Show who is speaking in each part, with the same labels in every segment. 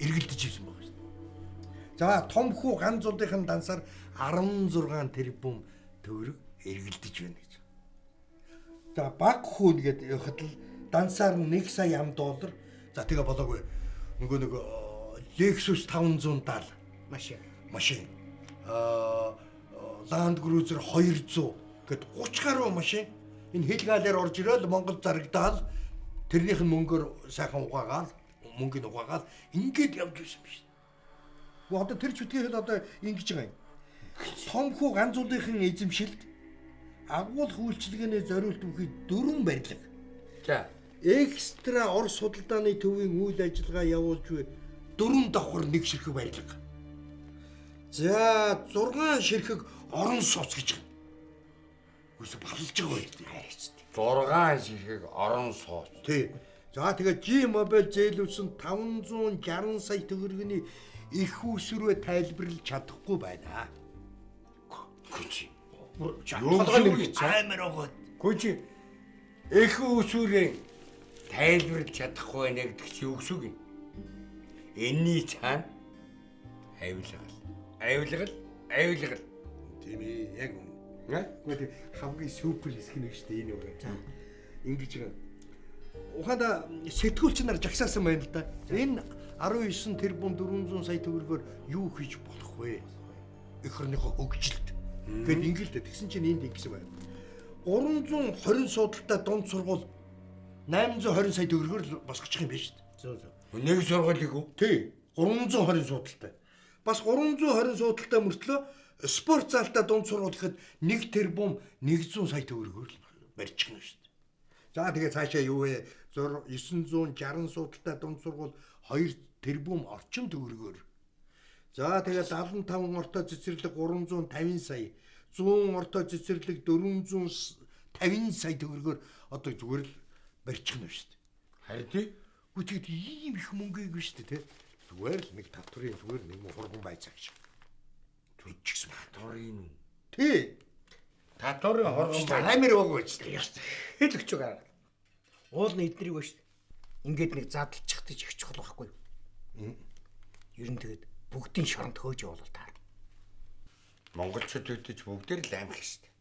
Speaker 1: Эргэлдэж ирсэн байгаа шүү дээ. За том хүү ганц улдынхын дансаар 16 тэрбум төгрөг эргэлдэж байна гэж. За баг хүү нэгэд явахад л дансаар нь 1 сая ам доллар. За тэгээ болоогүй. Нөгөө нэг Lexus 570
Speaker 2: Машин.
Speaker 1: Машин. Land Cruiser 200 гэд 30 гаруй машин энэ хил гаалаар орж ирэл Монгол зарагдаал тэрнийх нь мөнгөөр сайхан угаагаал мөнгөний угаагаал ингээд явж байсан биш. Гэхдээ одоо тэр чүтгий хэл одоо ингэж байгаа юм. Том хүү ганц улынхын эзэмшилд агуулах үйлчилгээний зориулт бүхий дөрвөн барилга.
Speaker 3: За.
Speaker 1: Экстра Орос худалдааны төвийн үйл ажиллагаа явуулж буй дөрвөн давхар нэг ширхэг барилга. За 6 ширхэг орон сууц гэж байна. Үгүй балж байгаа юм.
Speaker 3: 6 ширхэг орон сууц.
Speaker 1: Тий. За тэгээ G Mobile зээлүүлсэн 560 сая төгрөгийн их усрээ тайлбарлаж чадахгүй байна.
Speaker 3: Гүн чи.
Speaker 2: Толгой нэг
Speaker 1: Амар огоод.
Speaker 3: Гүн чи их усүрээ тайлбарлаж чадахгүй байна гэдэг чи юу гэсэн үг юм? Энийний цаана авилгал. Авилгал, авилгал.
Speaker 1: Тийм ээ, яг үнэ.
Speaker 3: Нэ?
Speaker 1: Гэхдээ тэг хамгийн супер хэсэг нь шүү дээ энэ үг. Ингэж байгаа. Ухаанда сэтгүүлч нар жагсаасан байна л да. Энэ 19 тэрбум 400 сая төгрөгөөр юу хийж болох вэ? Эх орныхоо хөгжилт. Гэт ингэ л дээ. Тэгсэн чинь энд ингэсэн байна. 320 судалтай дунд сургууль 820 сая төгрөгөөр л босгочих юм байна шүү дээ.
Speaker 2: Зөв зөв.
Speaker 3: Нэг сургуулийг үү?
Speaker 1: Тий. 320 судалтай. Бас 320 судалтай мөртлөө спорт залтай дунд сургууль гэхэд 1 тэрбум 100 сая төгрөгөөр л барьчихна шүү дээ. За тэгээ цаашаа юу вэ? 960 судалтай дунд сургууль 2 тэрбум орчим төгрөгөөр. За тэгээ 75 ортой цэцэрлэг 350 сая, 100 ортой цэцэрлэг 450 сая төгрөгөөр одоо зүгээр л барьчихна шүү дээ.
Speaker 3: Харин тий.
Speaker 1: Үгүй тэгэд ийм их мөнгийг биш үү те. Зүгээр л нэг татврын зүгээр нэг хурган байцаа гэж. Түлчихсэн байна.
Speaker 3: Татврын үү?
Speaker 1: Тий.
Speaker 3: Татврын хоргон бай.
Speaker 1: Амар өгөө ч тийм.
Speaker 2: Хэл өгч байгаа. Уул нь эднэрийг ба шүү дээ. Ингээд нэг задлчих гэж их чухал байхгүй юу? Ер нь тэгээд бүгдийн шоронд хөөж явуул таар.
Speaker 3: Монголчууд үүдэж бүгдээр л амх шүү дээ.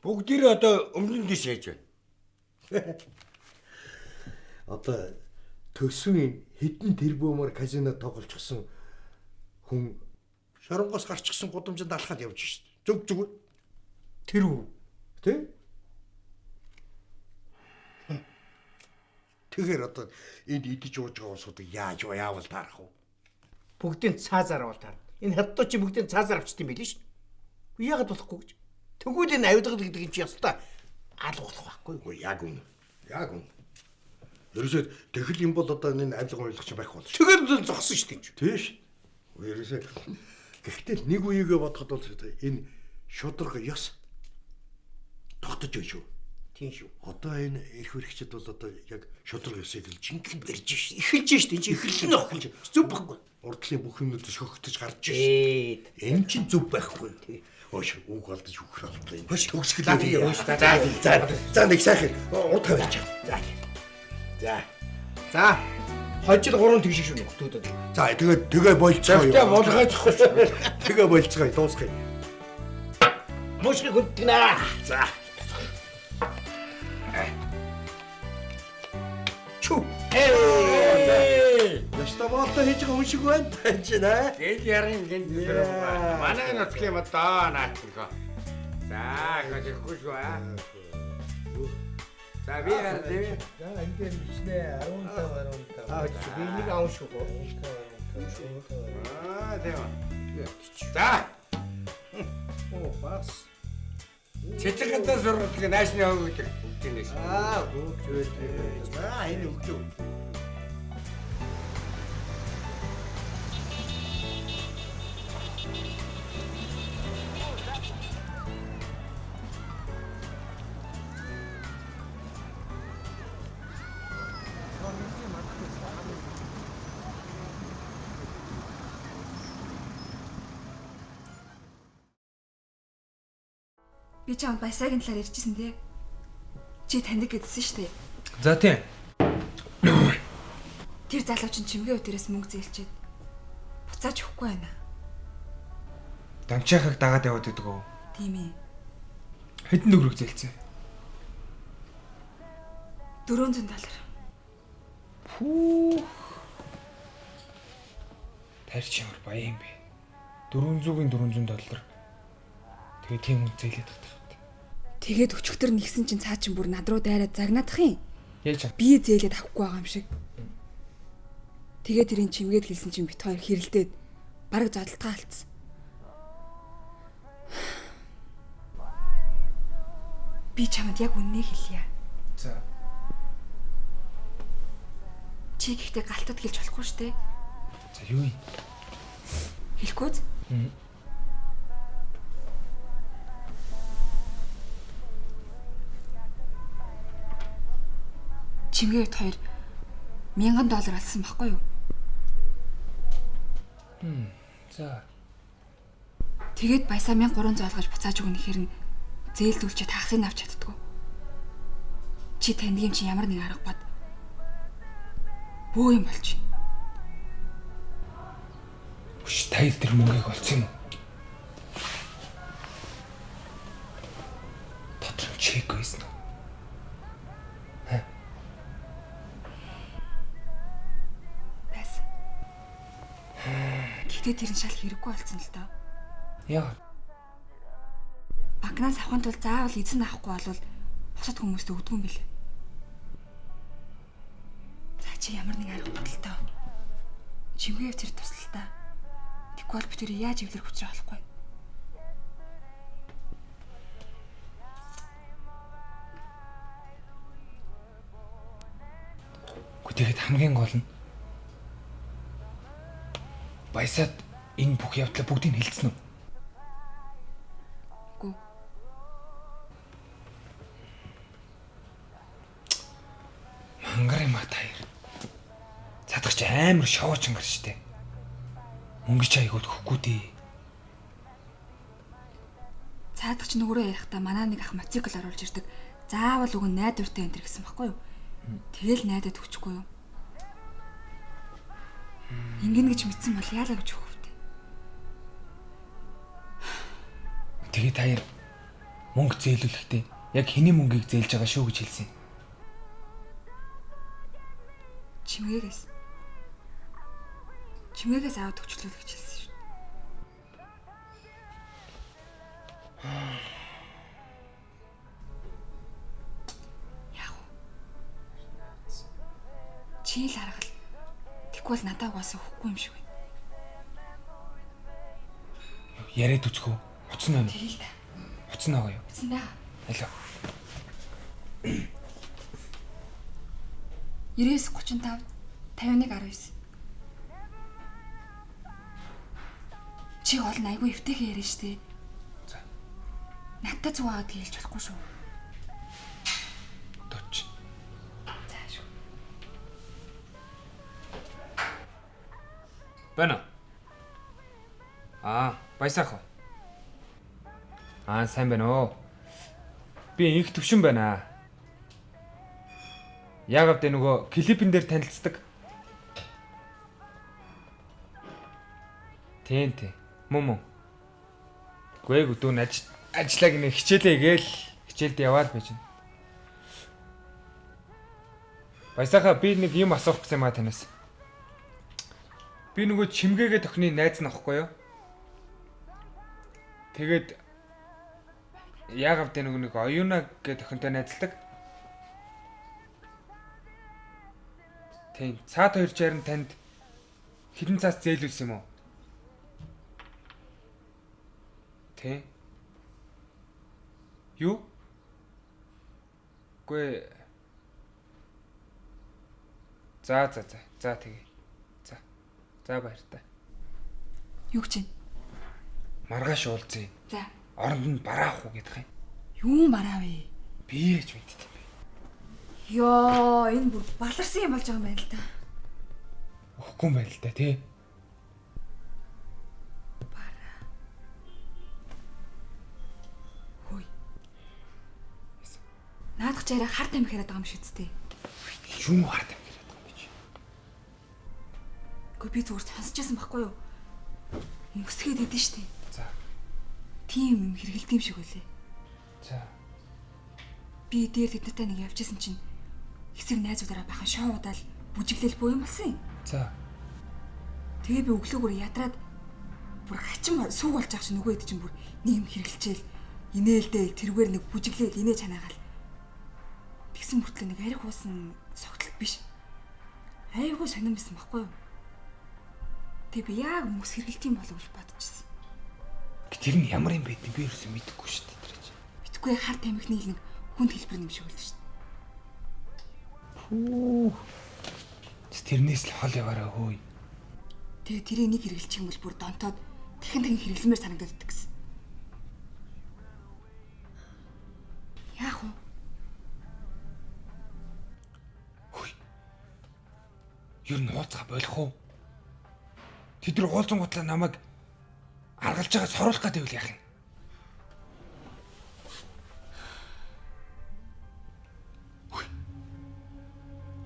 Speaker 3: Бүгдээр одоо өмнө нь дэш яаж байна?
Speaker 1: Одоо төсвийн хэдэн тэрбумаар казино тоглолцсон хүн шоронгоос гарчихсан гудамжинд алхаад явж шít. Зүг зүг.
Speaker 2: Тэр үү?
Speaker 1: Тэ? Тэгэхээр одоо энд идэж ууж байгаа улсуудыг яаж яавал таарах вэ?
Speaker 2: Бүгдийн цаазаар авал таар. Энэ хятадууд чи бүгдийн цаазаар авчт юм байл шин. Үгүй яагаад болохгүй гэж. Тэгвэл энэ авилгал гэдэг юм чи ёстой алга болох байхгүй юу?
Speaker 1: Үгүй яг үнэ. Яг үнэ. Ерөөсөө тэгэл юм бол одоо энэ авилга уйлах чи байх болно.
Speaker 2: Тэгээд л зогсон шүү дээ.
Speaker 1: Тийш. Ерөөсөө гэхдээ л нэг үеигээ бодоход бол энэ шударга ёс тогтож байна шүү.
Speaker 2: Тийм шүү.
Speaker 1: Одоо энэ эрх баригчид бол одоо яг шударга ёсыг л жинхэнэ барьж шин.
Speaker 2: Эхэлж шин тийм чи эхэлж нөх гэж. Зүв байхгүй.
Speaker 1: Урдлын бүх юмнууд шөгтөж гарч шин.
Speaker 2: Ээ.
Speaker 1: Энэ чинь зөв байхгүй. Хөөш үг алдаж үхэр алдлаа юм.
Speaker 2: Хөөш.
Speaker 1: Төгсгөл.
Speaker 2: За, тэгээ, хөөш. За,
Speaker 1: За за за нэг сайхан урд тавьж.
Speaker 2: За.
Speaker 1: За.
Speaker 2: За. Хожил гурван тэгших шүү нөхдүүд.
Speaker 1: За тэгээ тэгээ болцгоё.
Speaker 3: Тэгтээ булгаачихгүй шүү.
Speaker 1: Тэгээ болцгоё дуусгая.
Speaker 2: Мушгийг хөдгөнө.
Speaker 1: За.
Speaker 2: Чү.
Speaker 3: Эй!
Speaker 1: Яста боолтой хийж байгаа хүн шиг байна. Тань чинь аа.
Speaker 3: Гэл ярын гэнт зэрэг. Манай нутгийн юм доо наацгаа. За, гэхгүй шүү аа. За би яар тийм.
Speaker 4: За ингээд бичнэ 15 15.
Speaker 2: Аа би нэг аав шүү.
Speaker 3: Аа тийм. За,
Speaker 2: Оо бас.
Speaker 3: цэцэг сургалтыг наашны хог гэдэг бүгдийн нэш.
Speaker 4: Аа хөөгч байлээ.
Speaker 1: За энэ өглөө.
Speaker 5: Би чамд баясаагийн талаар ярьжсэн тий. Чи таньдаг гэдсэн шүү дээ.
Speaker 6: За тийм.
Speaker 5: Тэр залуу чинь чимгээ өдөрөөс мөнгө зээлчээд буцааж өгөхгүй байна.
Speaker 6: Дамчаахыг дагаад яваад байдаг уу?
Speaker 5: Тийм ээ.
Speaker 6: Хэдэн төгрөг зээлцээ?
Speaker 5: $400.
Speaker 6: Пүү. Тарч ямар баян юм бэ? 400-ийн $400. Тэгээ тийм үн зээлээд татах.
Speaker 5: Тэгээд өчигдөр нэгсэн чинь цаа чинь бүр над руу дайраад загнаадах юм.
Speaker 6: Яаж?
Speaker 5: Би зээлээд авахгүй байгаа юм шиг. Тэгээд тэрийн чимгээд хэлсэн чинь бит хоёр хэрэлдээд бараг зодтолтгоо алдсан. Би чамд яг үннийг хэлье.
Speaker 6: За.
Speaker 5: Чи гэхдээ галтад хэлж болохгүй шүү дээ.
Speaker 6: За юу юм?
Speaker 5: Хэлэхгүй үз? Чимгээ бит хоёр $1000 олсон байхгүй юу?
Speaker 6: За.
Speaker 5: Тэгээд баясаа 1300 олгож буцааж өгнө гэхээр нь зээлдүүлчихэд хагасыг авч чаддгүй. Чи таньдаг юм чи ямар нэг арга бод. Бөө юм болж.
Speaker 6: Үш таяр тэр мөнгийг олсон юм уу? Дотор нь чек байсан уу?
Speaker 5: Байсан. Гэхдээ тэр нь шал хэрэггүй болсон л доо.
Speaker 6: Яа.
Speaker 5: Банкнаас авахын тулд заавал эзэн авахгүй болвол бусад хүмүүст өгдөг юм билээ. За чи ямар нэг арга бодолтой. Чимгээ тэр туслалтаа. Тэгвэл бол би тэр яаж эвлэрэх учраа олохгүй.
Speaker 6: Гэхдээ тэгэхэд хамгийн гол нь баясаад энэ бүх явдлаа бүгдийг нь хэлсэн үү?
Speaker 5: Үгүй.
Speaker 6: Мангар юм а таяр. Цадах чи амар шоуч ангар штэ. Мөнгө чи айгууд өгөхгүй дээ.
Speaker 5: Цаадах чи нөгөөрөө ярихдаа манай нэг ах мотоцикл оруулж ирдэг. Заавал үг нь найдвартай энэ төр гэсэн баггүй юу? Тэгэл найдаад өгчихгүй юу? Ингэнэ гэж мэдсэн бол яалаа гэж өгөх вэ?
Speaker 6: Тэгээ таяр мөнгө зээлүүлэхдээ яг хэний мөнгийг зээлж байгаа шүү гэж хэлсэн.
Speaker 5: Чимгээгээс. Чимгээгээс аваад өгчлөө гэж хэлсэн шүү. Яг уу. Чи л аргал. Тэгвэл надад угаасаа өгөхгүй юм шиг байна.
Speaker 6: Яриад үзэх үү? Утас нь байна.
Speaker 5: Тэгэл та.
Speaker 6: Утас нь байгаа юу?
Speaker 5: Утас нь байгаа.
Speaker 6: Алло.
Speaker 5: 99 35 51 19. Чи гол нь айгүй эвтэйхэн яриа штэ.
Speaker 6: За.
Speaker 5: Надтай зүг аваад хэлж болохгүй шүү.
Speaker 6: Дооч.
Speaker 5: За шүү.
Speaker 6: Байна. Аа, баясаах уу? Аа, сайн байна уу? Би инх төвшин байна. Яг авд нөгөө клипэн дээр танилцдаг. Тийм тий. Мөн мөн. Гүй ээ дүүн ажиллаа гинэ хичээлээ гээл хичээлд яваал байж байна. Баясаахаа би нэг юм асуух гэсэн юм аа танаас. Би нөгөө чимгээгээ тохны найз нь аахгүй юу? Тэгээд яг авд нөгөө нэг оюуна гэх тохинтой найзалдаг. Тийм. Цаад хоёр чарн танд хэдэн цаас зээлүүлсэн юм уу? Тэ? Юу? Үгүй. За за за. За тэгээ. За. За баяртай.
Speaker 5: Юу гэж вэ?
Speaker 6: Маргааш уулзъя.
Speaker 5: За.
Speaker 6: Оронд нь бараа авах уу гэдэг юм.
Speaker 5: Юу бараа вэ?
Speaker 6: Би яаж мэддэг юм бэ?
Speaker 5: Йоо, энэ бүр баларсан юм болж байгаа юм байна л да.
Speaker 6: Өгөхгүй юм байна л да, тий.
Speaker 5: Бараа. Хөөе. Наадах чараа хар тамхи яриад байгаа юм шиг үстэй.
Speaker 6: Юу хар тамхи яриад байгаа юм бэ чи?
Speaker 5: Гэхдээ би зүгээр сонсч байсан байхгүй юу? Мөсгээд идэв штэ.
Speaker 6: За.
Speaker 5: Тийм юм хэрэгэлдэм шиг үлээ.
Speaker 6: За.
Speaker 5: Би дээр тэднэртэй нэг явж исэн чинь хэсэг найзуудаараа бахан шоудаал бүжиглэл буу юм болсон юм.
Speaker 6: За.
Speaker 5: Тэгээ би өглөө бүр ядраад бүр хачин сүүг болж байгаа чинь нөгөө хэд чинь бүр нэг юм хэрэгэлчээл инээлдээ тэргээр нэг бүжиглээл инээ чанаагаал. Тэгсэн мөртлөө нэг арх уусан согтолт биш. Айгүй сонирн байсан байхгүй юу? Тэгээ би яг мөс хэрэгэлт юм болов гэж бодчихсон.
Speaker 6: Тэр нь ямар юм бэ? Би ерөөсөө мэдэхгүй шүү дээ тэр чинь.
Speaker 5: Мэдхгүй хар тамхины нэг хүнд хэлбэр юм шиг байл шүү дээ.
Speaker 6: Пүү. Тэрнээс л хол яваараа хөөе.
Speaker 5: Тэгээ тэрийг нэг хэрэгэлчих юм бол бүр донтоод дахин дахин хэрэглэмээр санагдаад идэх гэсэн. Яах вэ?
Speaker 6: Хөөе. Ер нь уулзгаа болох уу? Тэд нар уулзангуутлаа намайг аргалж байгаа соруулах гэдэг үйл яах юм? Хөөе.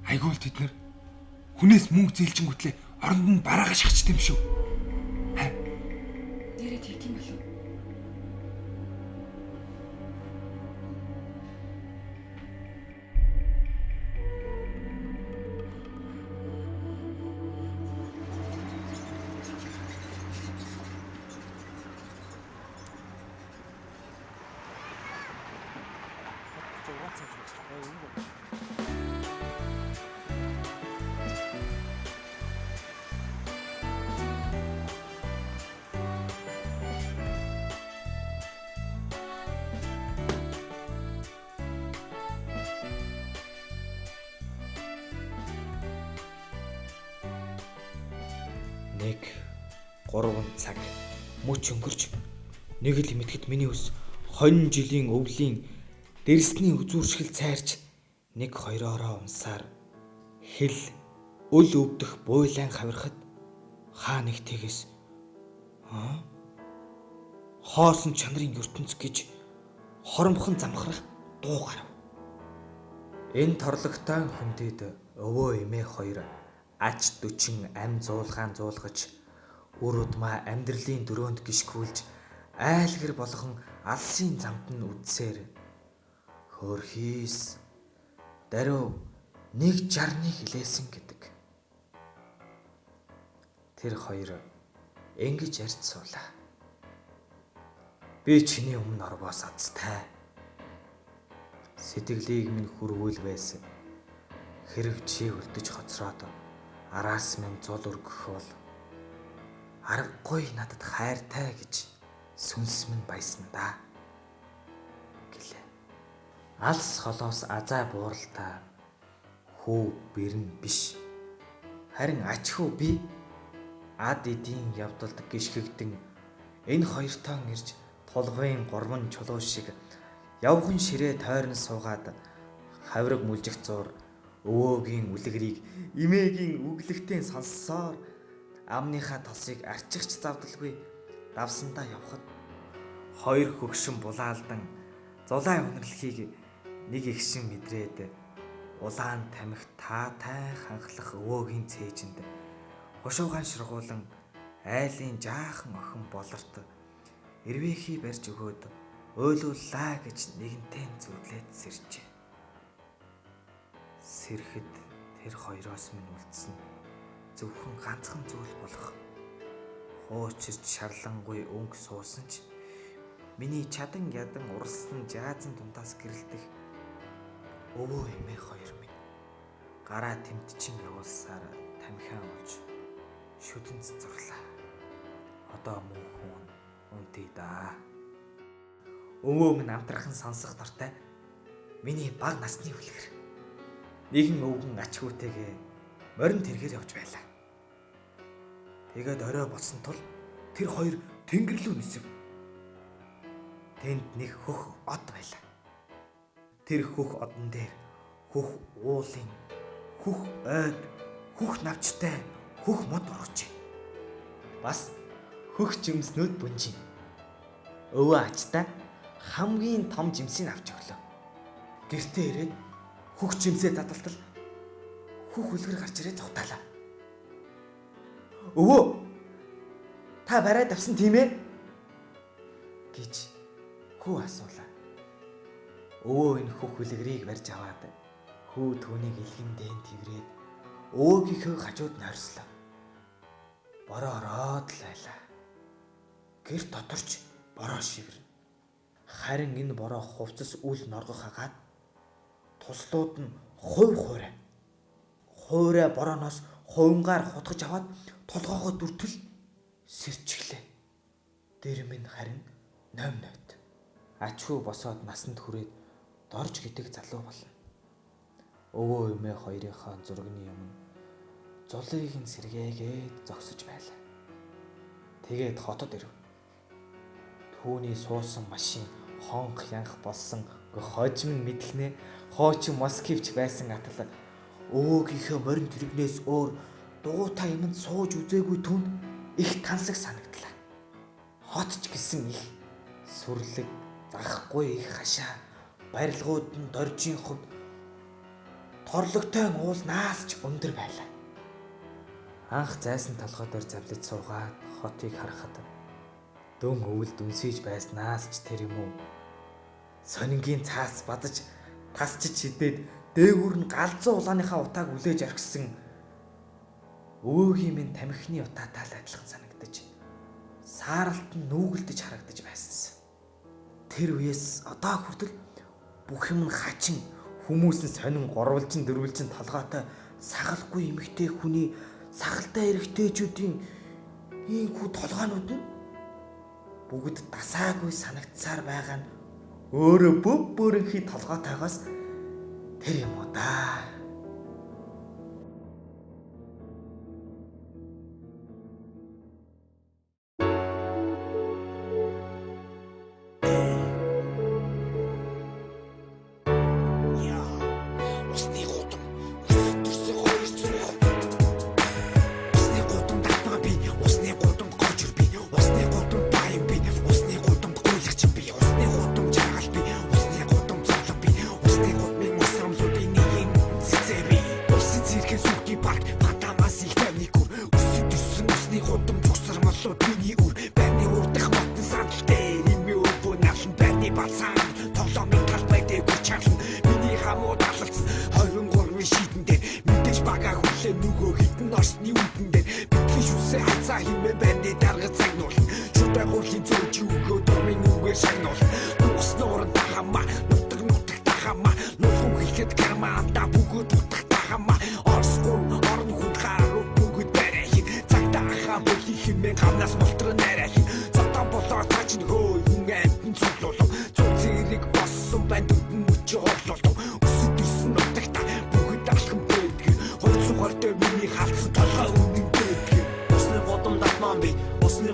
Speaker 6: Айгүй л тэд нар хүнээс мөнгө зээлжингүүтлээ оронд нь бараагаа шахацтай юм шүү. Хаа?
Speaker 5: Нэрээ тэгдэм болов.
Speaker 7: Нэг 3 цаг мөч өнгөрч нэг л мэтгэд миний ус хонь жилийн өвлийн дэрсний үзүүршгэл цайрч нэг хоёроороо унсаар хэл өл өвдөх буйлан хавирахад хаа нэг тэгээс хоосон чанарын ертөнц гэж хоромхон замхрах дуу гарав. Энэ торлогтой хүндэд өвөө эмээ хоёр ач дүчин ам зуулгаан зуулгаж үр удмаа амьдралын дөрөөнд гიშгүүлж айлгэр болгон алсын замд нь үдсээр хөөрхийс даруй нэг жарныг хилээсэн гэдэг. Тэр хоёр ингэж ярьж суулаа. Би чиний өмнө орвоос азтай. Сэтгэлийг минь хүрвэл байсан. Хэрв чи үлдэж хоцроод араас минь зул өргөх бол аргагүй надад хайртай гэж сүнс минь баясан да гэлээ. Алс холоос азаа бууралтай хүү бэрэн биш. Харин ач хүү би ад эдийн явдалд гიშгэгдэн энэ хоёртон ирж тулгын гурван чулуу шиг явган ширээ тойрон суугаад хавраг мүлжих зур өвөөгийн үлгэрийг эмээгийн үглэгтэн сонссоор амныхаа тосыг арчихч завдалгүй давсандаа явхад хоёр хөгшин булаалдан зулай үнэрлэхийг нэг ихшин мэдрээд улаан тамхи таатай ханхлах өвөөгийн цээжинд хушуугаан шургуулан айлын жаахан охин болорт эрвээхий барьж өгөөд ойлууллаа гэж нэгэнтэй зүудлээд сэржээ. Сэрхэд тэр хоёроос минь үлдсэн зөвхөн ганцхан зүйл болох хуучирч шарлангуй өнгө суусан ч миний чадан ядан уралсан жаазан дундаас гэрэлтэх өвөө эмээ хоёр минь гараа тэмтчин явуулсаар тамхиан олж шүдэнц зурлаа. Одоо мөн хүн үнтэй да. Өвөө минь амтрахын сонсох дортой миний баг насны үлгэр. Нэгэн өвгөн ач хүүтэйгээ морин тэргээр явж байлаа. Тэгээд орой болсон тул тэр хоёр тэнгэр лүү нисэв. Тэнд нэг хөх од байлаа. Тэр хөх одон дээр хөх уулын, хөх ойд, хөх навчтай, хөх мод ургажээ. Бас хөх жимснүүд бүнжин. Өвөө ачтай хамгийн том жимсийг авч өглөө. Гэртээ ирээд хөх жимсээ дадалтал хөх үлгэр гарч ирээ зугатаалаа. Өвөө та бариад авсан тийм ээ гэж хүү асуулаа. Өвөө энэ хөх үлгэрийг барьж аваад хүү түүнийг илгэн дээн тэрврээд өвөөгийнхөө хажууд нойрслоо. Бороо ороод л байлаа. Гэр доторч бороо шивэрнэ. Харин энэ бороо хувцас үл норгох агаад туслууд нь хувь хуурай. Хуурай борооноос хувингаар хутгаж аваад толгоогоо дүртэл сэрчглээ. Дэр минь харин ном нойт. Ач хүү босоод насанд хүрээд дорж гэдэг залуу болно. Өвөө эмээ хоёрынхоо зургийн өмнө зулыг нь сэргээгээд зогсож байлаа. Тэгээд хотод ирэв. Түүний суусан машин хонх янх болсон хожим нь мэдхнэ хоочин Москвич байсан атал өвөөгийнхөө морин тэрэгнээс өөр дугуйтай юмд сууж үзээгүй түнд их тансаг санагдлаа. Хот ч гэсэн их сүрлэг захгүй их хашаа барилгууд нь доржийн хувьд торлогтой уулнаас ч өндөр байлаа. Анх зайсан толгой дээр завлаж суугаад хотыг харахад дүн өвөл дүнсэж байснаас ч тэр юм уу. Сонингийн цаас бадаж тасч шидээд дээгүүр нь галзуу улааныхаа утааг үлээж орхисон өвөөгийн минь тамхины утаатай л адилхан санагдаж сааралт нь нүүгэлдэж харагдаж байсанс. Тэр үеэс одоо хүртэл бүх юм нь хачин хүмүүс нь сонин гурвалжин дөрвөлжин толгойтой сахалгүй эмэгтэй хүний сахалтай эрэгтэйчүүдийн ийхүү толгойнууд нь бүгд дасаагүй санагдсаар байгаа нь өөрөө бөв бөөрөнхий толгойтойгоос тэр юм уу да.
Speaker 8: Усны гудам төрсөн 200. Усны гудамд атмаа би, усны гудамд гожир би, усны гудамд баян би, усны гудамд гуйлагч би, усны гудам жаргал би, усны гудам зовлон би, усны гудмын ус амлуудын нэг юм цэцээ би. Усын циркэн сүхтий парк, фантамас их тайвны гүр, өсөн төрсөн усны гудам төгсөрмөлүүд миний үр, байрны урдах мотон сандал дээр ими өвөө налан байрны балсан, тоглоомын талбай дээгүүр чарлан, миний хамууд алалцсан 23 шийдэн дээр мэдээж бага хүлээ нөгөө хитэн орсны үдэн дээр битгий шүсээ хацаа химээ байрны дарга загнуулна шудай гурлын зөөж өгөө дурмын үгээр шагнуулна нугас нууран тахама нутаг нутаг тахама нухам хэлэхэд карма анда бүгд утах тахама орс гурван орон хүн харуу бүгд барай хин цагта ахаа бүлий химээ гамнаас болтор нарай хин зодон болоо цаач нөхөө хүн амтэн цуглуулав зүү зэрэг болсон байна дүдэн мөчө хорлолтов өсөн төрсөн нутагта бүгд алхам бэдг 220 дээр миний халдсан толгой үнэн бэдг.
Speaker 9: Усны гудамд атман би, усны